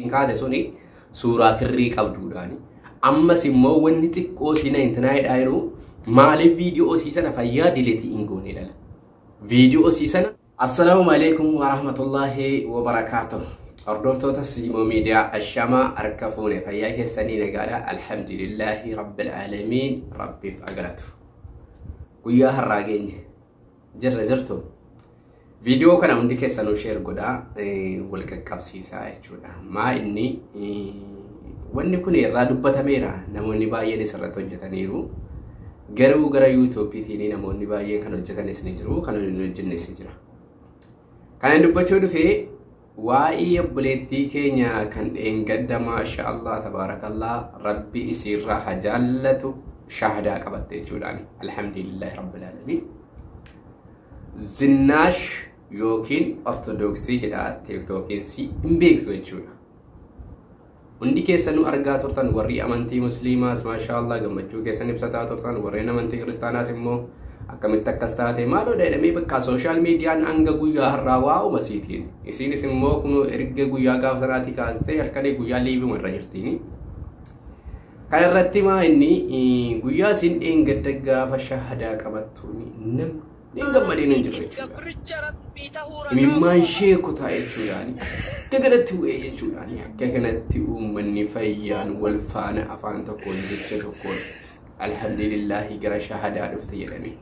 Kaate suni suuraa kirrii qabduudhaani. Ammas immoo wanni xiqqoo siina intinaa jiru maaliif viidiyoo sii sana fayyaa delete hin goone dhala. Viidiyoo sii sana. Assalaamu alaikum warahmatullahi wabarakaatuh. Hordoftoota Siimoo Miidiyaa Ashamaa harka fuune fayyaa keessanii nagaadha. Alhamdulillahi rabbil aalamiin rabbiif agalatu. Guyyaa har'aa geenye jirra jirtu. Viidiyoo kana hundi keessanuu share godhaa wal qaqqabsiisaa jechuudha. Maa inni wanni kun irraa dubbatameera namoonni baay'een isarratti hojjetaniiru. Garuu gara yuutuubiitiin namoonni baay'een kan hojjetanis ni jiru kan hin hojjennes ni jira. Kan dubbachuu dhufee waa'ee obboleettii keenya kan dheengadda maasha Allah tabaarakallah rabbi isiirraa haa jaallatu shahadaa qabatte jechuudhaan alhamdulillahi rabbil aalamiin. Zinnaash yookiin ortodoksii jedha tiktookiinsi hin beektu jechuudha. Hundi keessanuu argaa turtan warri amantii musliimaas maasha Allah gammachuu keessan ibsataa turtan warreen amantii kiristaanaas immoo akkamitti akkas taate maaloo jedhamee bakka sooshaal miidiyaan hanga guyyaa har'aa waa'uma siitiin. Isiinis immoo kun erga guyyaa gaafa sanaatii kaasee halkanii guyyaa liivuma irra jirtiin. Kana irratti maa inni guyyaa isin dheengadda gaafa shahadaa qabattuun namni hin gammadeen hin jiru jechuudha. Imimmaan ishee kutaa jechuudhaan akka kanatti bu'ee jechuudhaan akka kanatti uummanni fayyaan wal faana afaan tokkoon jecha tokkoon alhamdulillahi gara shahadaa dhufte jedhame.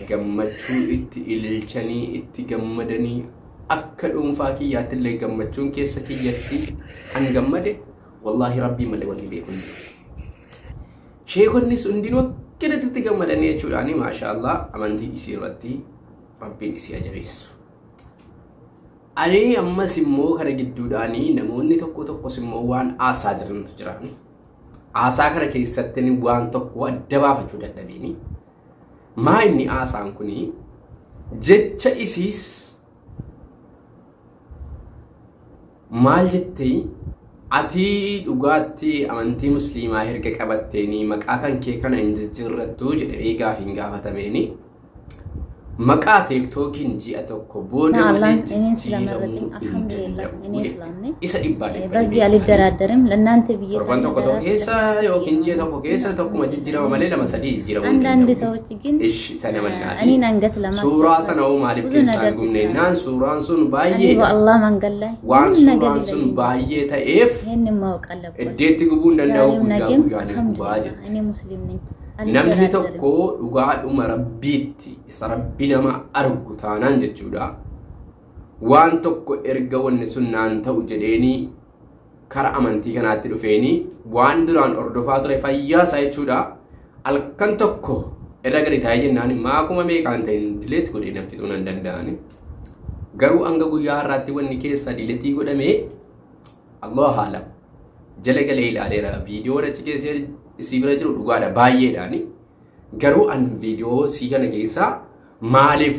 Gammachuu itti ililchanii itti gammadanii akka dhuunfaa kiyyaatti illee gammachuun keessa kiyyatti an gammade wallaahi rabbii malee wanni beeku hin jiru. Sheekonnis hundinuu akkanatti gammadanii jechuudhaan maasha Allah amantii isii irratti rabbiin isii ajabeessu. Ani ammas immoo kana gidduudhaanii namoonni tokko tokkos immoo waan haasaa jirantu jiraani. Haasaa kana keessatti waan tokko adda baafachuu dadhabeeni. Maa inni haasaan kuni jecha isiis maal jettee ati dhugaatti amantii musliimaa erga qabatteenii maqaa kan kee kana hin jijjiirrattu jedhamee gaafiin gaafatameeni maqaa tiktookiin ji'a tokko booda malee አላህ እኔን jijjiiramuu ስለመረጠኝ hin አልሐምዱሊላህ እኔ danda'u እስላም ነኝ። isa dhibbaa dhibba በዚህ አልደራደርም። ለእናንተ ብዬ torban tokko tokko keessa yookiin ji'a tokko keessa tokkuma jijjiirama malee lama sadii jijjiiramuu hin አንዳንድ danda'u. ሰዎች ግን Ishi sana mannaati. እኔን አንገት Suuraa sana hoo maaliif ብዙ keessaa ነገር hin gubneennaan suuraan sun እኔ baay'eedha. በአላህ መንገድ ላይ Waan ምንም ነገር suuraan sun የለኝም። baay'ee ta'eef ይህንን ማወቅ አለባችሁ። iddeetti gubuu hin danda'u ዛሬም guyyaa ነገም guyyaan hin gubaa አልሐምዱሊላህ jette. እኔ ሙስሊም ነኝ። Namni አልደራደርም። tokko dhugaadhuma rabbiitti isa rabbi nama argu taanaan jechuudha. Waan tokko erga wanni sun naan ta'u jedheenii kara amantii kanaatti dhufeenii waan duraan hordofaa ture fayyaa isaa jechuudha. Halkan tokko irra gadi taa'ee jennaan maakuma meeqaan ta'in dileet godhee nan fixuu nan danda'ani. Garuu hanga guyyaa har'aatti wanni keessa dileetii godhamee Allah aalam jala galee ilaaleera viidiyoo achi keessa isii bira jiru dhugaadha baay'eedhaani. Garuu an viidiyoo sii kana keessaa maaliif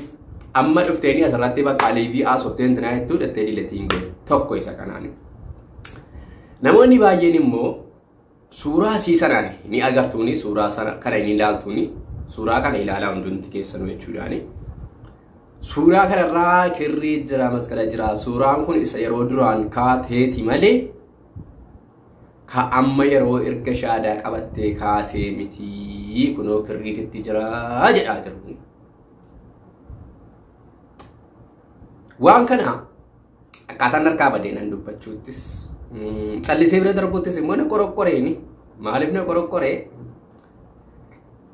amma dhufteeni asirratti bakka liivii haasofteen tinaa jettuu dhattee dileetiin godhe tokko isa kanaani. Namoonni baay'een immoo suuraa sii sana ni agartuuni suuraa sana kana ni ilaaltuuni suuraa kana ilaalaa hundumti keessanuu jechuudhaani. Suuraa kanarraa kirrii jira masqala jira suuraan kun isa yeroo duraan kaateeti malee ka amma yeroo erga shaadaa qabattee kaatee miti kunoo kirriititti jira jedhaa jiru. Waan kana akkaataan harkaa badeenan dubbachuuttis callisee bira darbuttis immoo na qorokkoreeni maaliif na qorokkoree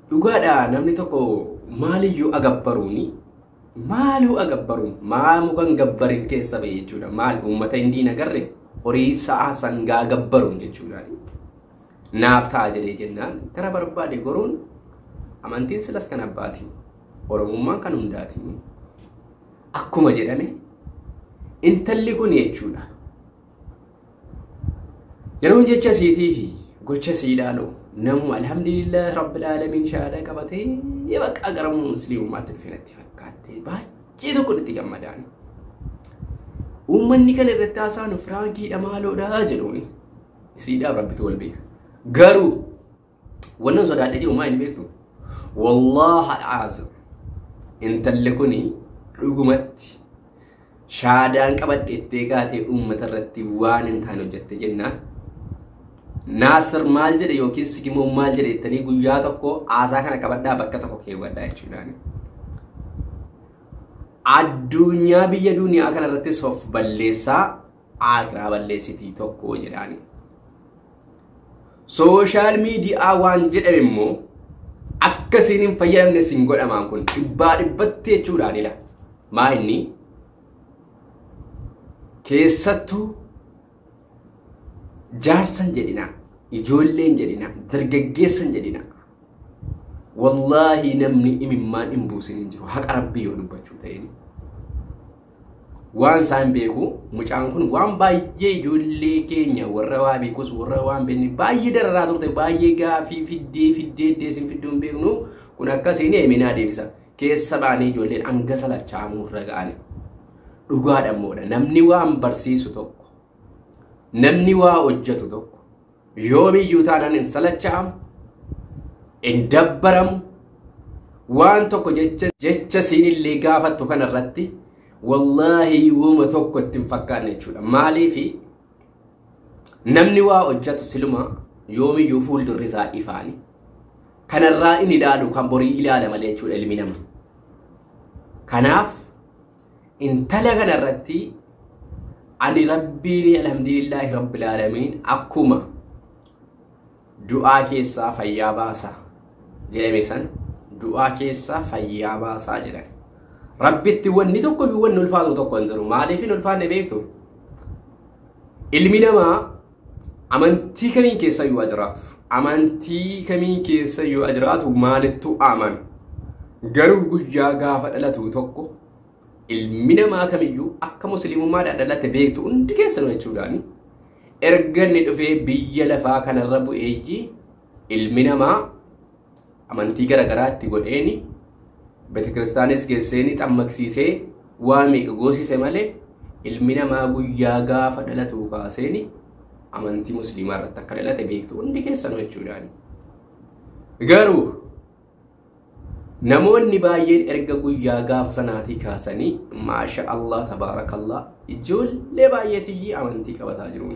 dhugaadha namni tokko maaliyyuu agabbaruuni maaluu agabbaruun maa mukan gabbarin keessa ba'e jechuudha maal uummata hindiin agarre horii sa'a sangaa gabbaruun jechuudha naaf ta'a jedhee jennaan gara barbaade goruun amantiin silas kan abbaati oromummaan kan hundaati akkuma jedhame intalli kun jechuudha yeroon jecha siitii fi gocha sii ilaalu namu alhamdulillah rabbil aalamiin shahaadaa qabatee bakka gara musliimummaatti dhufe natti fakkaatte baay'ee tokko natti gammadaan. Uummanni kana irratti haasa'an firaankiidha maaloodha jedhuuni. Isiidhaaf rabbitu wal beeka. Garuu wannan sodaadhee jiru maa hin beektu? Wallaahi al'aazim intalli kuni dhugumatti Shaadaan qabadheettee kaatee uummata irratti waan hin taane hojjette jennaan. Naasir maal jedhe yookiin Sigimoon maal jedhe jettanii guyyaa tokko haasaa kana qabadhaa bakka tokko keewwadhaa jechuudhaan. Addunyaa biyya duniyaa kana irrattis of balleessaa akiraa balleessitii tokko jedhaani. Sooshaal miidiyaa waan jedhame immoo akka isiin hin fayyadamne isin godhamaan kun dhibbaa dhibbatti jechuudhaanidha. Maa inni keessattuu jaarsan jedhina, ijoolleen jedhina, dargaggeessan jedhina. Wallaahi namni imimmaan hin buusin hin jiru haqa rabbii yoo dubbachuu ta'een. Waan isaan beeku mucaan kun waan baay'ee ijoollee keenya warra waa beekus warra waan beekne baay'ee dararaa turte baay'ee gaafii fiddee fiddee deesin fidduu hin beeknu kun akkasiin eeminaa deebisa. Keessa baanii ijoolleen hanga salachaamuu irra ga'ani. Dhugaadha immoodha namni waan barsiisu tokko namni waa hojjetu tokko yoomiyyuu taanaan hin salacha'amu hin dabbaramu waan tokko jecha siinillee gaafattu kanarratti wallaahi wooma tokko itti hin fakkaanne jechuudha. Maaliifi namni waa hojjetu siluma yoomiyyuu fuuldurri isaa ifaani. Kanarraa inni ilaalu kan borii ilaala malee jechuudha ilmi nama. Kanaaf intala kanarratti ani rabbiin alhamdulillahi rabbil aalamiin akkuma du'aa keessaa fayyaa baasaa jedhame san du'aa keessaa fayyaa baasaa jedhan. Rabbitti wanni tokko iyyuu wanni ulfaatu tokko hin jiru. Maaliif hin ulfaanne beektu? Ilmi namaa amantii kamiin keessa iyyuu jiraatu. Amantii kamiin keessa iyyuu jiraatu maalittu amanu. Garuu guyyaa gaafa dhalatu tokko ilmi namaa kamiyyuu akka musliimummaadhaan dhalate beektu hundi keessanuu jechuudhaani. Erga inni dhufee biyya lafaa kanarra bu'eeyyi ilmi namaa amantii garaagaraa itti godheeni beetekiristaanis geesseeni xammaqsiisee waa meeqa goosise malee ilmi namaa guyyaa gaafa dhalatu kaaseeni amantii musliimaa irratti akka dhalate beektu hundi keessanuu jechuudhaani. Garuu namoonni baay'een erga guyyaa gaafa sanaatii kaasanii maasha Allah tabaarakallah ijoollee baay'eetu amantii qabataa jiru.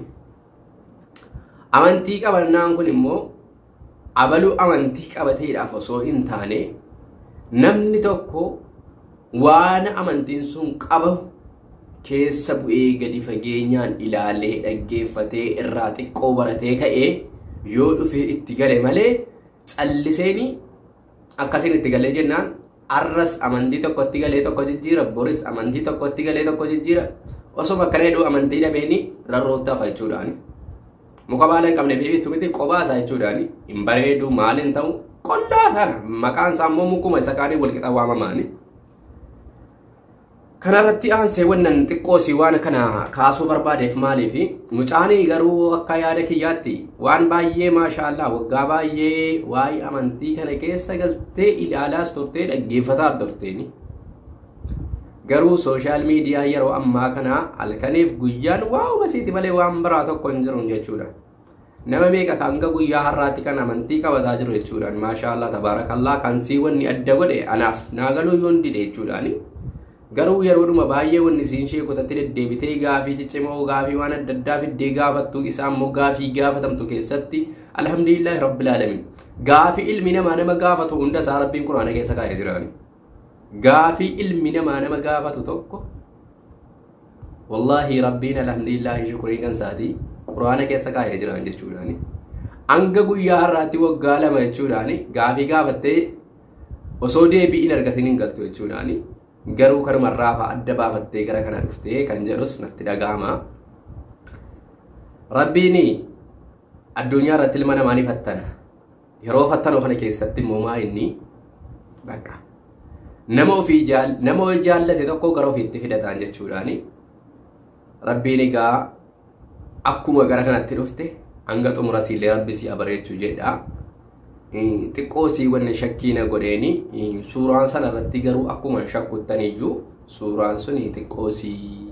Amantii qabannaan kun immoo abaluu amantii qabateedhaaf osoo hin taane namni tokko waan amantiin sun qabu keessa bu'ee gadi fageenyaan ilaalee dhaggeeffatee irraa xiqqoo baratee ka'ee yoo dhufee itti gale malee calliseeni akkasiin itti galee jennaan arras amantii tokkotti galee tokko jijjiira boris amantii tokkotti galee tokko jijjiira osuma akkana jedhu amantii dhabeeni rarrootti hafa jechuudhaani. Muka baala hin qabne beektu miti qophaa isaa jechuudhaani hin bareedu maal hin ta'u qollaa sana maqaan isaa immoo mukuma isa kaanii wal qixa waamamaani. Kanarratti aansee wannan xiqqoo si waan kana kaasuu barbaadeef maaliif mucaanii garuu akka yaada kiyyaatti waan baay'ee maashaallaa waggaa baay'ee waa'ee amantii kana keessa galtee ilaalaas turtee dhaggeeffataa turteeni. Garuu sooshaal miidiyaa yeroo ammaa kana halkaniif guyyaan waa'uma siiti malee waan biraa tokko hin jiru jechuudha. Nama meeqa kan hanga guyyaa har'aatti kan amantii qabataa jiru jechuudhaan maashaallaa tabaarakallaa kan sii wanni adda godhe anaaf naagaluu yoon dide jechuudhaani. Garuu yeroodhuma baay'ee wanni isiin sheekotatti deddeebitee gaafii ciccimoo gaafii waan adda addaa fiddee gaafattu isaan immoo gaafii gaafatamtu keessatti alhamdulillahi rabbil aalamiin. Gaafii ilmi namaa nama gaafatu hunda isaa rabbiin quraana keessa kaa'ee jiraani. Gaafii ilmi namaa nama gaafatu tokko wallaahi rabbiin alhamdulillahi shukuriin kan isaatii quraana keessa kaa'ee jiraan jechuudhaani. Hanga guyyaa har'aatti waggaa 2 jechuudhaani gaafii gaafattee osoo deebii hin argatin hin galtu jechuudhaani. Garuu kanumarraa fa'a adda baafattee gara kana dhuftee kan jedhus natti dhaga'ama. Rabbiin addunyaa irratti ilma namaa ni fattana. Yeroo fattanu kana keessatti immoo maa inni bakka nama ofii nama jaallate tokko gara ofiitti fidataan jechuudhaani. Rabbiin egaa akkuma gara kanatti dhufte hanga xumura siillee rabbi si abareechuu jedha. Xiqqoo sii wanni shakkii na godheeni suuraan sana irratti garuu akkuma shakkuttaniyyuu suuraan suni xiqqoo sii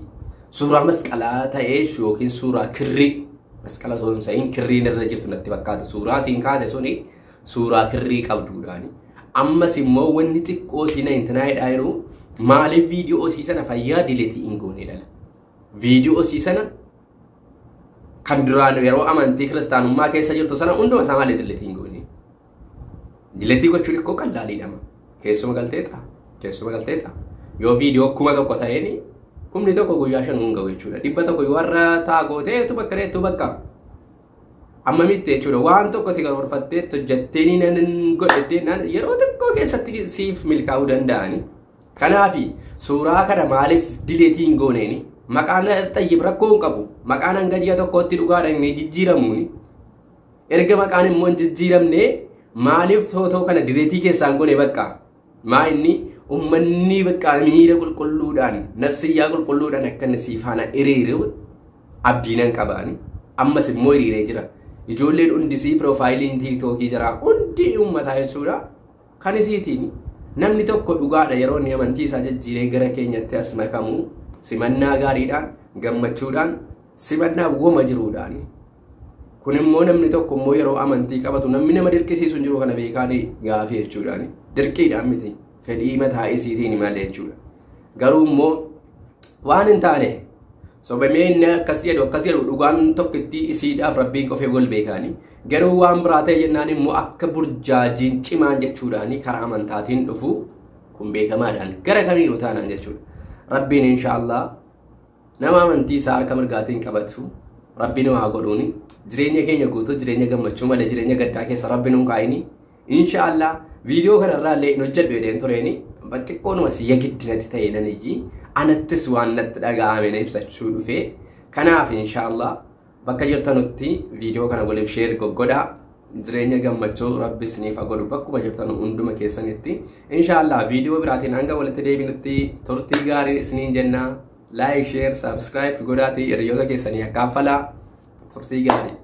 suuraa masqalaa ta'ee yookiin suuraa kirrii masqala osoo hin ta'in kirriin irra jirtu natti fakkaata. Suuraa siin kaate suni suuraa kirrii qabduudhaani. Ammas immoo wanni xiqqoo sii na hin tanaayidhaa jiru Maaliif viidiyoo osii sana fayyaa dileetii hin goone dhala? Viidiyoo osii sana kan duraan yeroo amantii kiristaanummaa keessa jirtu sana hunduma isaa maaliif dileetii hin goone? Dileetii gochuun ikkoo qallaaliidhama. Keessuma galteeta. Keessuma galteeta. Yoo viidiyoo 1000 ta'een 1000 guyyaa 5 hin ga'u jechuudha. 100 yoo warra taagoteetu bakka reettu bakka. Amma miti jechuudha. Waan tokko itti karoorfattee hojjettee nan godhettee yeroo xiqqoo keessatti siif milkaa'uu danda'ani. Kanaafi suuraa kana maaliif dileetii hin gooneeni? Maqaan Xayyib rakkoo hin qabu. Maqaan hanga ji'a tokkootti dhugaadhaan hin jijjiiramuuni. Erga maqaan immoo hin jijjiiramne maaliif footoo kana dileetii keessaan goone bakka? Maa inni uummanni bakka miira qulqulluudhaan nafsiyyaa qulqulluudhaan akka inni sii faana hiriiru abdiinan qabaani. Ammas immoo hiriiree jira. Ijoolleen hundisii piroofaayiliin tiiktookii jira. Hundi uummataa jechuudha. Kan isiitiin namni tokko dhugaadha yeroo inni amantii isaa jijjiiree gara keenyatti as makamu simannaa gaariidhaan gammachuudhaan simannaa woma jiruudhaan. Kun immoo namni tokko immoo yeroo amantii qabatu namni nama dirqisiisu hin jiru kana beekaan gaafii jechuudhaan. Dirqiidhaan miti fedhii mataa isiitiin malee jechuudha. Garuu immoo waan hin taane sobamee inni akkas jedhu dhugaan tokkitti isiidhaaf rabbiin qofee wal beekaani. Garuu waan biraa ta'e jennaan immoo akka burjaajiin cimaan jechuudhaan karaa amantaatiin dhufu kun beekamaadhaan gara kamiinuu taanaan jechuudha. Rabbiin inshaallah nama amantii isaa harka mirgaatiin qabatu rabbiin haa godhuuni. Jireenya keenya guutuu jireenya gammachuu malee jireenya gaddaa keessa rabbiin hin kaa'ini. Inshaallah viidiyoo kanarraa illee hin hojjedhu jedheen tureeni xiqqoonuma siyya giddinatti ta'e nan ijji anattis waan natti dhaga'ame na ibsachuu dhufe. Kanaaf inshaallah bakka jirtanutti viidiyoo kana waliif sheer goggodhaa. Jireenya gammachuu rabbi isiniif haa godhu bakkuma jirtan hunduma keessanitti. Inshaallah viidiyoo biraatiin hanga walitti deebinutti turtii gaarii isiniin jenna. Like, share, subscribe godhaatii hiriyoota keessanii akka affalaa turtii gaarii.